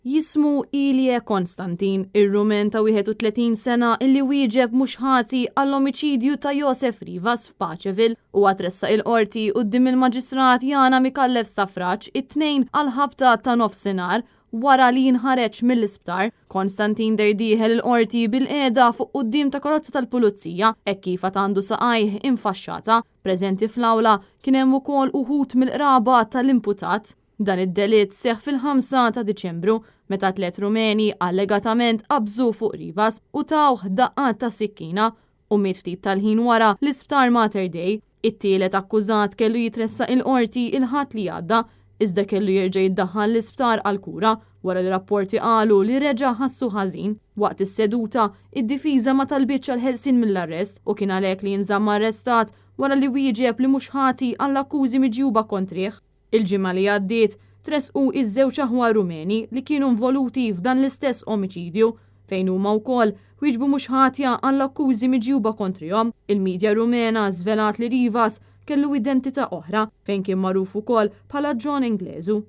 Jismu Ilie Constantin, ir-Rumen ta' 31 sena illi wieġeb mhux ħati għall-omiċidju ta' Josef Rivas f'Paceville. Huwa tressaq il-Qorti quddiem il-Maġistrat Yana Micallef Stafrace it-Tnejn għall-ħabta ta' nofsinhar wara li jinħareġ mill-isptar. Constantin deher dieħel il-Qorti bilqiegħda fuq quddiem ta' karozza tal-Pulizija hekk kif għad għandu saqajh infaxxata. Preżenti fl-awla kien hemm ukoll uħud mill-qraba tal-imputat. Dan id-delitt seħħ fil-5 ta' Diċembru meta tliet Rumeni allegatament qabżu fuq Rivas u tawh daqqat ta' sikkina u miet ftit tal-ħin wara l-Isptar Mater Dei. It-tielet akkużat kellu jitressaq il-Qorti il-Ħadd li għadda iżda kellu jerġa' jiddaħħal l-isptar għall-kura wara li rapporti qalu li reġa' ħassu ħażin. Waqt is-seduta, id-difiża ma talbitx għall-ħelsien mill-arrest u kien għalhekk li jinżamm arrestat wara li wieġeb li mhux ħati għall-akkużi miġjuba kontrih. Il-ġimgħa li għaddiet, tressqu iż-żewġ aħwa Rumeni li kienu involuti f'dan l-istess omiċidju, fejn huma wkoll wieġbu mhux ħatja għall-akkużi miġjuba kontrihom. Il-midja Rumena żvelat li Rivas kellu identità oħra, fejn kien magħruf ukoll bħala John Englezu.